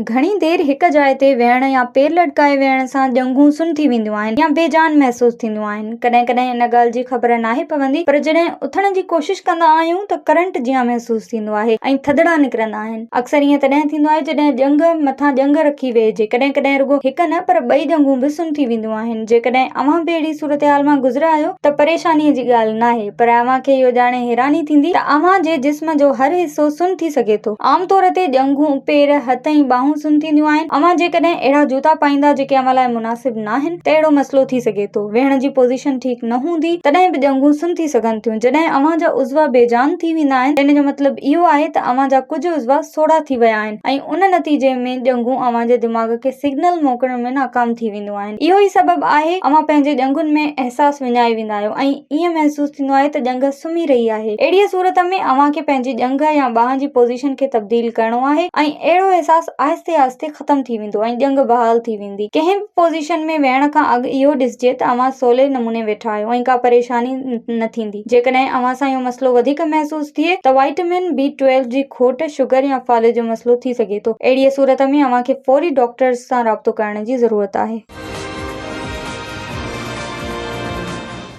گهڻي دير هڪ جاء تي ويهڻ يا پير لڙڪائي ويهڻ سان ڄنگهون سن ٿي وينديون آهن يا بي جان محسوس ٿينديون آهن. ڪڏهن ڪڏهن ان ڳالهه جي خبر ناهي پوندي پر جڏهن اٿڻ جي ڪوشش ڪندا آهيون ته ڪرنٽ جيان محسوس ٿيندو آهي ۽ ٿڌڙا نڪرندا آهن. اڪثر ائين تڏهن ٿيندو آهي جڏهن ڄنگهه مٿان ڄنگهه رکي ويهجي. ڪڏهن ڪڏهن رڳو هڪ نه پر ٻئي ڄنگهون به سن ٿي وينديون آهن. جيڪڏهن اوهان به اهڙي صورتحال مان گذريا آهيو ته پريشانيء جي ڳالهه ناهي پر اوهان کي اهو ڄاڻي حيراني ٿيندي ته اوهان جي جسم جو هر حصو سن ٿي سگهي ٿو. عام طور تي ڄنگهون، پير، هٿ ۽ ٻانهون سن ٿينديون آهن. اوهان جيڪڏهن اهڙا جوتا پائيندا جيڪي اوهان لاء مناسب ناهن ته اهڙو مسئلو ٿي سگهي ٿو. ويهڻ جي پوزيشن ٺيڪ نه هوندي تڏهن به ڄنگهون سن ٿي سگهن ٿيون. جڏهن اوهان جا عضوا بي جان ٿي ويندا آهن ته ان جو مطلب اهو آهي ته اوهان جا ڪجهه عضوا سوڙها ٿي ويا آهن ۽ ان نتيجي ۾ ڄنگهون اوهان جي دماغ کي سگنل موڪلڻ ۾ ناڪام ٿي وينديون آهن. اهو ئي سبب آهي اوهان پنهنجي ڄنگهن ۾ احساس وڃائي ويندا آهيو ۽ ائين محسوس ٿيندو آهي ته ڄنگهه سمهي رهي آهي. اهڙيء صورت ۾ اوهان کي پنهنجي ڄنگهه يا ٻانهن جي پوزيشن کي تبديل ڪرڻو آهي ۽ اهڙو احساس آهستي آهستي ختم ٿي ويندو ۽ ڄنگهه بحال ٿي ويندي. ڪنهن به پوزيشن ۾ ويهڻ کان اڳ اهو ڏسجي ته اوهان سولي نموني ويٺا آهيو ۽ ڪا پريشاني نه ٿيندي. جيڪڏهن اوهان سان اهو مسئلو وڌيڪ محسوس ٿئي ته وائٽمن بي ٽويلو جي کوٽ، شگر يا فالج جو مسئلو ٿي سگهي ٿو. اهڙيء صورت ۾ اوهان کي فوري ڊاڪٽر سان رابطو ڪرڻ جي ضرورت آهي.